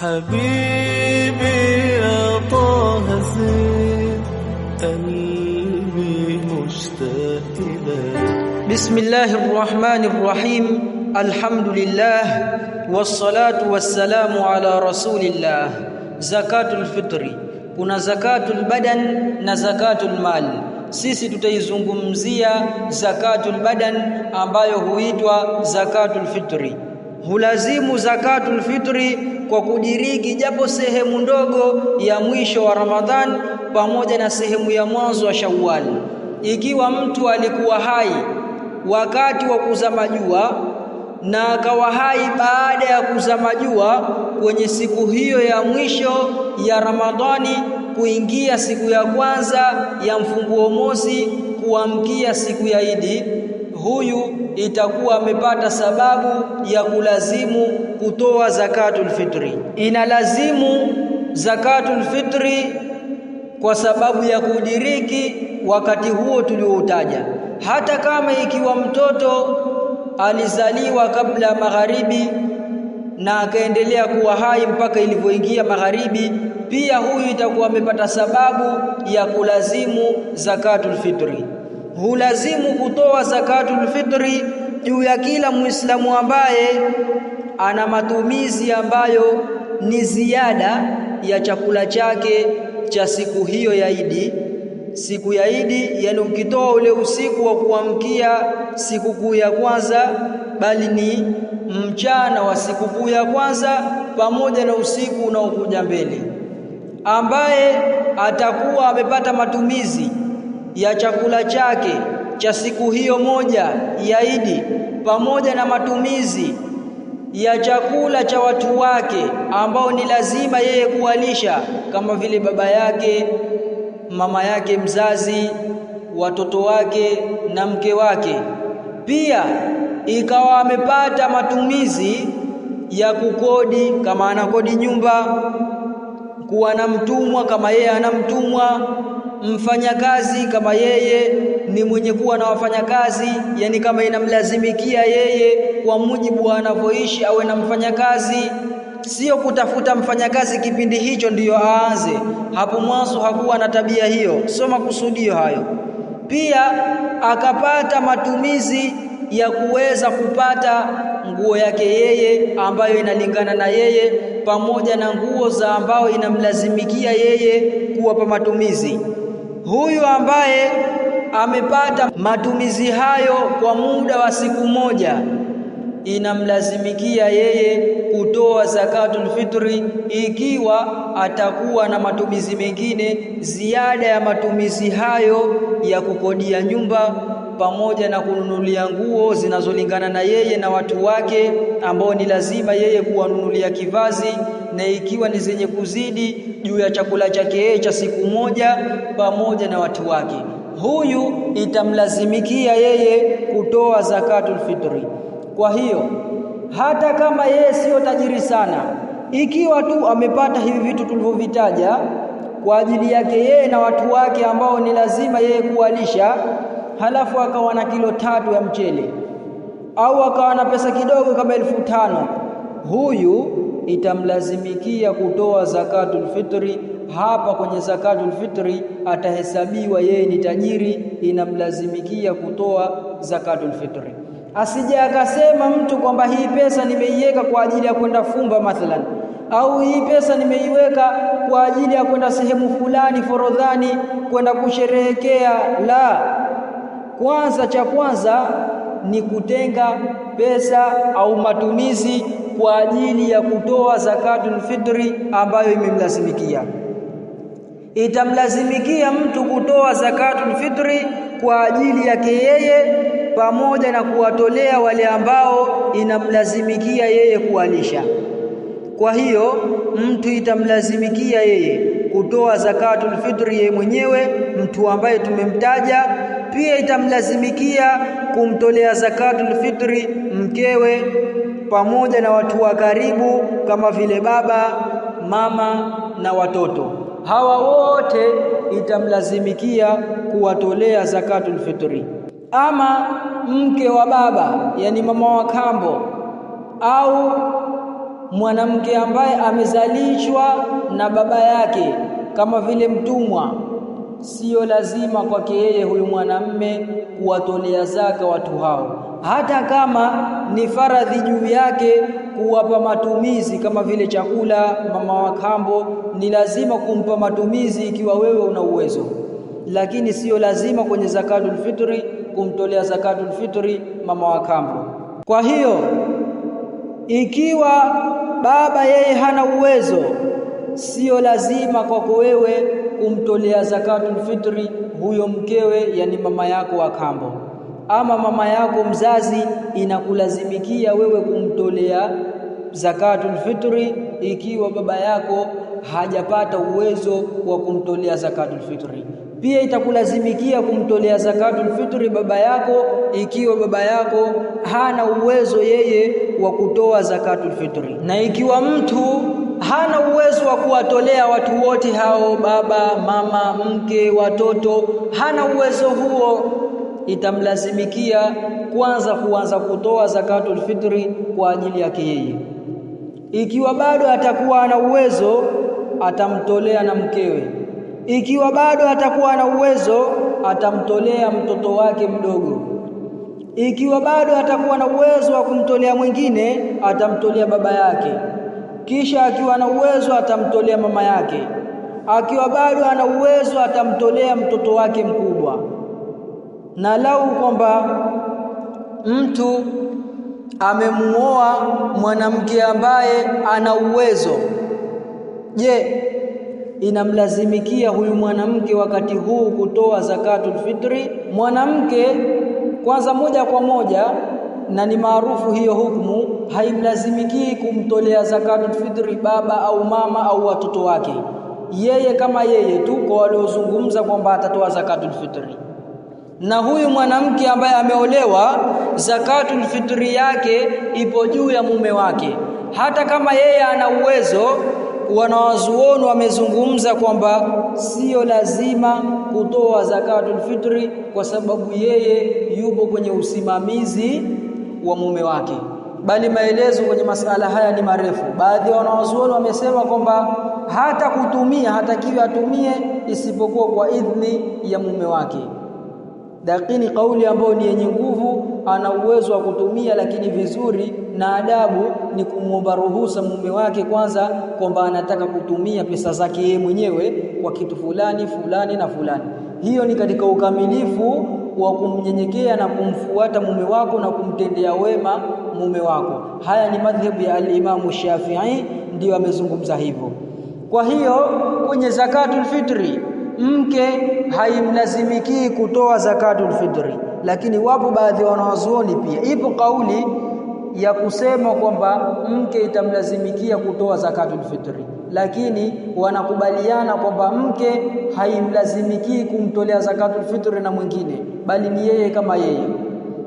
حبيبي يا طه زين قلبي مشتاق إليك. بسم الله الرحمن الرحيم. الحمد لله والصلاة والسلام على رسول الله. Zakatul fitri, kuna zakatul badan na zakatul mal. Sisi tutaizungumzia zakatul badan ambayo huitwa zakatul fitri. Hulazimu zakatul fitri kwa kudiriki japo sehemu ndogo ya mwisho wa Ramadhan pamoja na sehemu ya mwanzo wa Shawwal. Ikiwa mtu alikuwa hai wakati wa kuzama jua na akawa hai baada ya kuzama jua kwenye siku hiyo ya mwisho ya Ramadhani, kuingia siku ya kwanza ya mfunguo mosi kuamkia siku ya Idi, huyu itakuwa amepata sababu ya kulazimu kutoa zakatul fitri. Inalazimu zakatul fitri kwa sababu ya kudiriki wakati huo tulioutaja. Hata kama ikiwa mtoto alizaliwa kabla magharibi na akaendelea kuwa hai mpaka ilivyoingia magharibi, pia huyu itakuwa amepata sababu ya kulazimu zakatul fitri. Hulazimu kutoa zakatul fitri juu ya kila Muislamu ambaye ana matumizi ambayo ni ziada ya chakula chake cha siku hiyo ya Idi. Siku ya Idi, yani ukitoa ule usiku wa kuamkia sikukuu ya kwanza, bali ni mchana wa sikukuu ya kwanza pamoja na usiku unaokuja mbele, ambaye atakuwa amepata matumizi ya chakula chake cha siku hiyo moja ya Idi pamoja na matumizi ya chakula cha watu wake ambao ni lazima yeye kuwalisha, kama vile baba yake, mama yake mzazi, watoto wake na mke wake. Pia ikawa amepata matumizi ya kukodi kama anakodi nyumba, kuwa na mtumwa kama yeye ana mtumwa, mfanyakazi kama yeye ni mwenye kuwa na wafanyakazi, yani kama inamlazimikia yeye kwa mujibu anavyoishi awe na mfanyakazi. Sio kutafuta mfanyakazi kipindi hicho ndiyo aanze, hapo mwanzo hakuwa na tabia hiyo, sio makusudio hayo. Pia akapata matumizi ya kuweza kupata nguo yake yeye ambayo inalingana na yeye pamoja na nguo za ambao inamlazimikia yeye kuwapa matumizi. Huyu ambaye amepata matumizi hayo kwa muda wa siku moja, inamlazimikia yeye kutoa zakatul fitri ikiwa atakuwa na matumizi mengine ziada ya matumizi hayo ya kukodia nyumba pamoja na kununulia nguo zinazolingana na yeye na watu wake ambao ni lazima yeye kuwanunulia kivazi, na ikiwa ni zenye kuzidi juu ya chakula chake yeye cha siku moja pamoja na watu wake, huyu itamlazimikia yeye kutoa zakatul fitri. Kwa hiyo hata kama yeye sio tajiri sana, ikiwa tu amepata hivi vitu tulivyovitaja kwa ajili yake yeye na watu wake ambao ni lazima yeye kuwalisha, halafu akawa na kilo 3 ya mchele au akawa na pesa kidogo kama 5,000, huyu itamlazimikia kutoa zakatul fitri. Hapa kwenye zakatul fitri atahesabiwa yeye ni tajiri, inamlazimikia kutoa zakatul fitri. Asije akasema mtu kwamba hii pesa nimeiweka kwa ajili ya kwenda fumba mathalan, au hii pesa nimeiweka kwa ajili ya kwenda sehemu fulani forodhani kwenda kusherehekea. La, kwanza cha kwanza ni kutenga pesa au matumizi kwa ajili ya kutoa zakatul fitri ambayo imemlazimikia. Itamlazimikia mtu kutoa zakatul fitri kwa ajili yake yeye pamoja na kuwatolea wale ambao inamlazimikia yeye kuwalisha. Kwa hiyo mtu itamlazimikia yeye kutoa zakatul fitri yeye mwenyewe, mtu ambaye tumemtaja. Pia itamlazimikia kumtolea zakatul fitri mkewe pamoja na watu wa karibu kama vile baba, mama na watoto. Hawa wote itamlazimikia kuwatolea zakatul fitri. Ama mke wa baba, yani mama wa kambo, au mwanamke ambaye amezalishwa na baba yake kama vile mtumwa, sio lazima kwake yeye huyu mwanamme kuwatolea zaka watu hao, hata kama ni faradhi juu yake kuwapa matumizi kama vile chakula. Mama wa kambo ni lazima kumpa matumizi ikiwa wewe una uwezo, lakini sio lazima kwenye zakatul fitri kumtolea zakatul fitri mama wa kambo. Kwa hiyo ikiwa baba yeye hana uwezo, sio lazima kwako wewe kumtolea zakatul fitri huyo mkewe, yani mama yako wa kambo. Ama mama yako mzazi inakulazimikia wewe kumtolea zakatul fitri ikiwa baba yako hajapata uwezo wa kumtolea zakatul fitri. Pia itakulazimikia kumtolea zakatul fitri baba yako ikiwa baba yako hana uwezo yeye wa kutoa zakatul fitri. Na ikiwa mtu hana uwezo wa kuwatolea watu wote hao, baba, mama, mke, watoto, hana uwezo huo, itamlazimikia kwanza kuanza kutoa zakatul fitri kwa ajili yake yeye. Ikiwa bado atakuwa ana uwezo, atamtolea na mkewe. Ikiwa bado atakuwa na uwezo, atamtolea mtoto wake mdogo. Ikiwa bado atakuwa na uwezo wa kumtolea mwingine, atamtolea baba yake. Kisha akiwa na uwezo atamtolea mama yake. Akiwa bado ana uwezo atamtolea mtoto wake mkubwa. Na lau kwamba mtu amemuoa mwanamke ambaye ana uwezo, je, inamlazimikia huyu mwanamke wakati huu kutoa zakatul fitri? Mwanamke kwanza moja kwa moja, na ni maarufu hiyo hukumu, haimlazimikii kumtolea zakatul fitri baba au mama au watoto wake. Yeye kama yeye tu, kwa waliozungumza kwamba atatoa zakatul fitri. Na huyu mwanamke ambaye ameolewa, zakatul fitri yake ipo juu ya mume wake, hata kama yeye ana uwezo. Wanawazuoni wamezungumza kwamba sio lazima kutoa zakatul fitri kwa sababu yeye yupo kwenye usimamizi wa mume wake. Bali maelezo kwenye masala haya ni marefu. Baadhi ya wanawazuoni wamesema kwamba hata kutumia hatakiwi atumie isipokuwa kwa idhni ya mume wake. Lakini kauli ambayo ni yenye nguvu, ana uwezo wa kutumia, lakini vizuri na adabu ni kumuomba ruhusa mume wake kwanza, kwamba anataka kutumia pesa zake yeye mwenyewe kwa kitu fulani fulani na fulani. Hiyo ni katika ukamilifu wa kumnyenyekea na kumfuata mume wako na kumtendea wema mume wako. Haya ni madhhabu ya al-Imamu Shafi'i, ndiyo amezungumza hivyo. Kwa hiyo kwenye zakatul fitri mke haimlazimiki kutoa zakatul fitri, lakini wapo baadhi ya wanawazuoni pia ipo kauli ya kusema kwamba mke itamlazimikia kutoa zakatul fitri, lakini wanakubaliana kwamba mke haimlazimiki kumtolea zakatul fitri na mwingine, bali ni yeye kama yeye.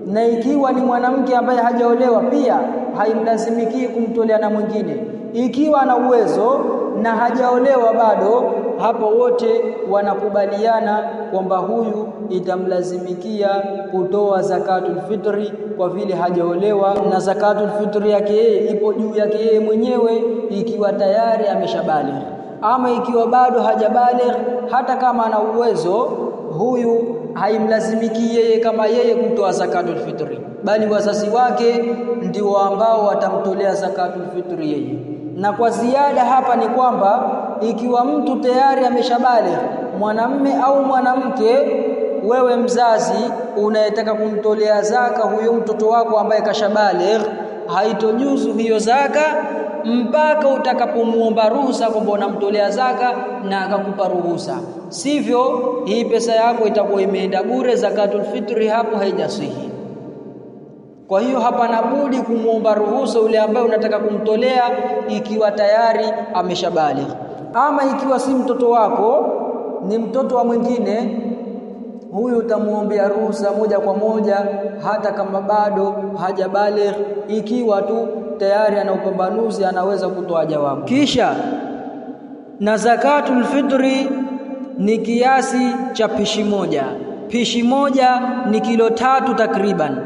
Na ikiwa ni mwanamke ambaye hajaolewa pia haimlazimiki kumtolea na mwingine. Ikiwa ana uwezo na hajaolewa bado, hapo wote wanakubaliana kwamba huyu itamlazimikia kutoa zakatul fitri kwa vile hajaolewa, na zakatul fitri yake yeye ipo juu yake yeye mwenyewe ikiwa tayari ameshabaligh. Ama ikiwa bado hajabaligh, hata kama ana uwezo, huyu haimlazimiki yeye kama yeye kutoa zakatul fitri, bali wazazi wake ndio ambao watamtolea zakatul fitri yeye. Na kwa ziada hapa ni kwamba ikiwa mtu tayari ameshabaligh, mwanamme au mwanamke, wewe mzazi unayetaka kumtolea zaka huyo mtoto wako ambaye kashabaligh, haitojuzu hiyo zaka mpaka utakapomuomba ruhusa kwamba unamtolea zaka na akakupa ruhusa. Sivyo hii pesa yako itakuwa imeenda bure, zakatul fitri hapo haijasihi. Kwa hiyo hapana budi kumuomba ruhusa yule ambaye unataka kumtolea ikiwa tayari ameshabaligh. Ama ikiwa si mtoto wako, ni mtoto wa mwingine, huyu utamuombea ruhusa moja kwa moja hata kama bado hajabaligh, ikiwa tu tayari ana upambanuzi, anaweza kutoa jawabu. Kisha na zakatul fitri ni kiasi cha pishi moja. Pishi moja ni kilo 3 takriban.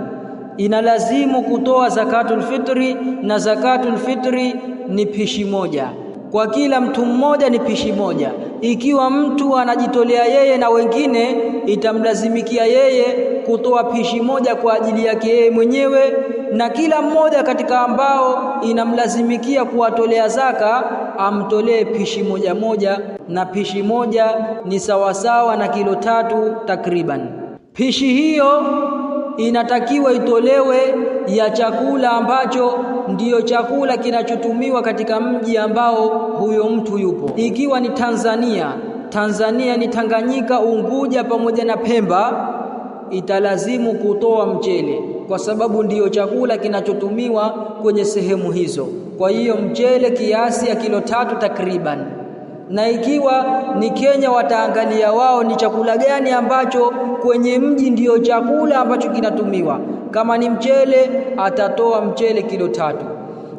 Inalazimu kutoa zakatul fitri, na zakatul fitri ni pishi moja. Kwa kila mtu mmoja ni pishi moja. Ikiwa mtu anajitolea yeye na wengine, itamlazimikia yeye kutoa pishi moja kwa ajili yake yeye mwenyewe, na kila mmoja katika ambao inamlazimikia kuwatolea zaka amtolee pishi moja moja, na pishi moja ni sawasawa na kilo 3 takriban. Pishi hiyo inatakiwa itolewe ya chakula ambacho ndiyo chakula kinachotumiwa katika mji ambao huyo mtu yupo. Ikiwa ni Tanzania, Tanzania ni Tanganyika, Unguja pamoja na Pemba, italazimu kutoa mchele kwa sababu ndiyo chakula kinachotumiwa kwenye sehemu hizo. Kwa hiyo mchele kiasi ya kilo 3 takriban. Na ikiwa ni Kenya, wataangalia wao ni chakula gani ambacho kwenye mji ndiyo chakula ambacho kinatumiwa. Kama ni mchele, atatoa mchele kilo 3.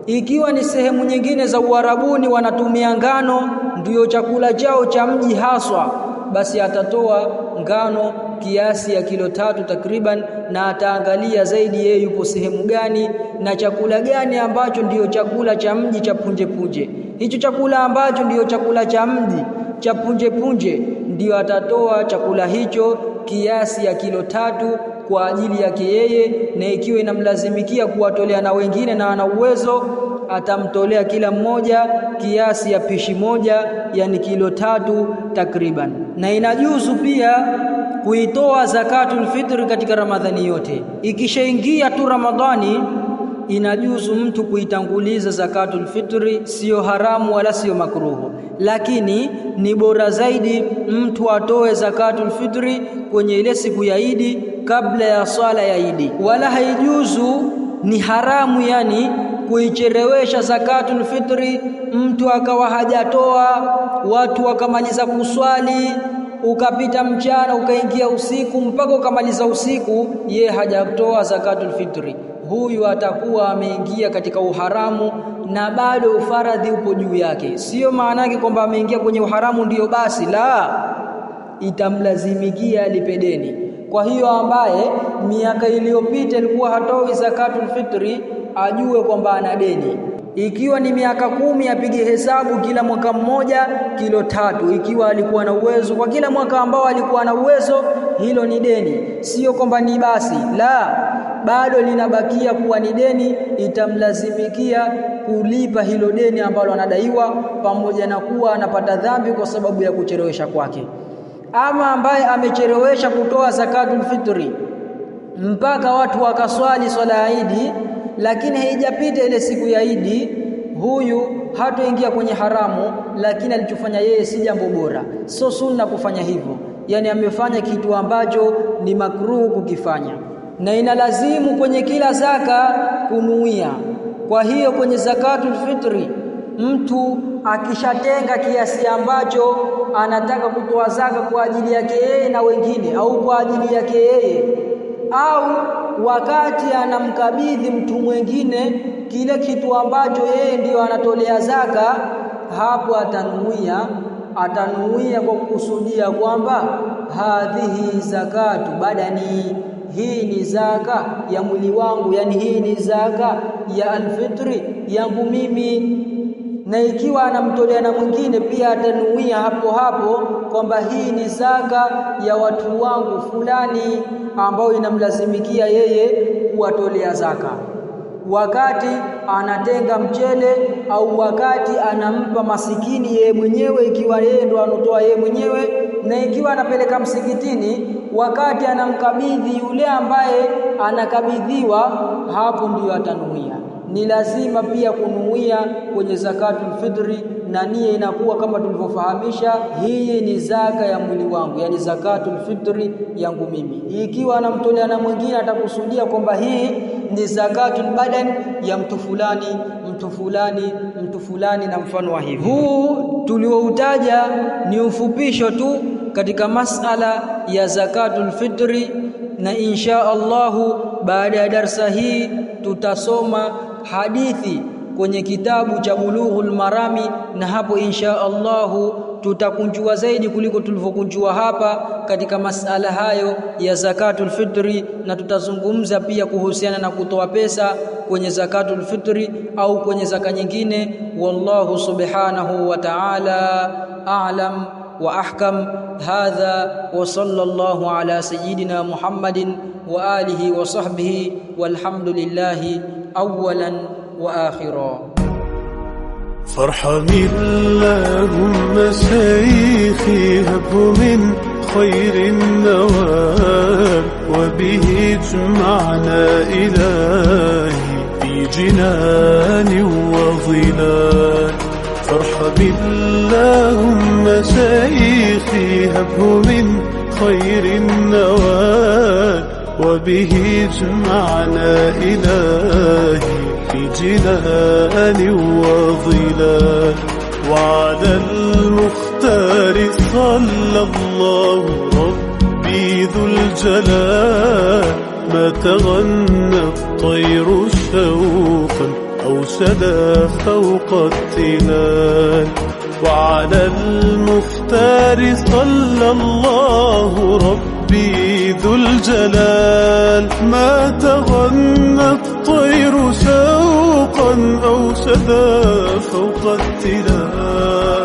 Ikiwa ni sehemu nyingine za Uarabuni wanatumia ngano, ndiyo chakula chao cha mji haswa, basi atatoa ngano kiasi ya kilo 3 takriban, na ataangalia zaidi yeye yupo sehemu gani na chakula gani ambacho ndiyo chakula cha mji cha punje punje. Hicho chakula ambacho ndiyo chakula cha mji cha punje punje ndiyo atatoa chakula hicho kiasi ya kilo 3 kwa ajili yake yeye, na ikiwa inamlazimikia kuwatolea na wengine na ana uwezo, atamtolea kila mmoja kiasi ya pishi moja, yani kilo 3 takriban. Na inajuzu pia kuitoa zakatul fitri katika Ramadhani yote. Ikishaingia tu Ramadhani, inajuzu mtu kuitanguliza zakatul fitri, sio haramu wala sio makruhu, lakini ni bora zaidi mtu atoe zakatul fitri kwenye ile siku ya Idi kabla ya swala ya Idi. Wala haijuzu, ni haramu yani kuichelewesha zakatul fitri, mtu akawa hajatoa, watu wakamaliza kuswali, ukapita mchana ukaingia usiku mpaka ukamaliza usiku, ye hajatoa zakatul fitri. Huyu atakuwa ameingia katika uharamu na bado ufaradhi upo juu yake. Sio maana yake kwamba ameingia kwenye uharamu ndiyo basi, la, itamlazimikia alipe deni. Kwa hiyo ambaye miaka iliyopita alikuwa hatoi zakatul fitri ajue kwamba ana deni. Ikiwa ni miaka 10 apige hesabu kila mwaka mmoja kilo 3, ikiwa alikuwa na uwezo. Kwa kila mwaka ambao alikuwa na uwezo, hilo ni deni, sio kwamba ni basi, la, bado linabakia kuwa ni deni. Itamlazimikia kulipa hilo deni ambalo anadaiwa, pamoja na kuwa anapata dhambi kwa sababu ya kuchelewesha kwake. Ama ambaye amechelewesha kutoa zakatul fitri mpaka watu wakaswali swala ya Idi, lakini haijapita ile siku ya Idi, huyu hatoingia kwenye haramu, lakini alichofanya yeye si jambo bora, sio sunna kufanya hivyo. Yani amefanya kitu ambacho ni makruhu kukifanya, na inalazimu kwenye kila zaka kunuia. Kwa hiyo kwenye zakatul fitri mtu akishatenga kiasi ambacho anataka kutoa zaka kwa ajili yake yeye na wengine, au kwa ajili yake yeye, au wakati anamkabidhi mtu mwingine kile kitu ambacho yeye ndiyo anatolea zaka, hapo atanuia kwa kukusudia kwamba hadhihi zakatu badani, hii ni zaka ya mwili wangu, yani hii ni zaka ya alfitri yangu mimi. Na ikiwa anamtolea na mwingine pia atanuia hapo hapo kwamba hii ni zaka ya watu wangu fulani ambao inamlazimikia yeye kuwatolea zaka. Wakati anatenga mchele au wakati anampa masikini yeye mwenyewe, ikiwa yeye ndo anotoa yeye mwenyewe, na ikiwa anapeleka msikitini, wakati anamkabidhi yule ambaye anakabidhiwa, hapo ndiyo atanuia. Ni lazima pia kunuia kwenye zakatul fitri, na nia inakuwa kama tulivyofahamisha, hii ni zaka ya mwili wangu, yani zakatul fitri yangu mimi. Ikiwa anamtolea na mwingine, atakusudia kwamba hii ni zakatul badan ya mtu fulani, mtu fulani, mtu fulani na mfano wa hivi. Huu tulioutaja ni ufupisho tu katika masala ya zakatul fitri, na insha Allahu baada ya darsa hii tutasoma hadithi kwenye kitabu cha Bulughul Marami, na hapo insha Allahu tutakunjua zaidi kuliko tulivyokunjua hapa katika masala hayo ya zakatul fitri, na tutazungumza pia kuhusiana na kutoa pesa kwenye zakatul fitri au kwenye zaka nyingine. Wallahu subhanahu wa ta'ala a'lam wa ahkam. Hadha wa sallallahu ala sayyidina Muhammadin wa alihi wa sahbihi walhamdulillahi awwalan wa akhira. فارحم اللهم شيخي هب من خير النوال، وبه اجمعنا إلهي في جنان وظلال. فارحم اللهم شيخي هب من خير النوال، وبه اجمعنا إلهي في جنان وظلال. وعلى المختار صلى الله ربي ذو الجلال، ما تغنى الطير شوقا أو سدا فوق التلال. وعلى المختار صلى الله ربي ذو الجلال، ما تغنى الطير شوقا أو سدا فوق التلال.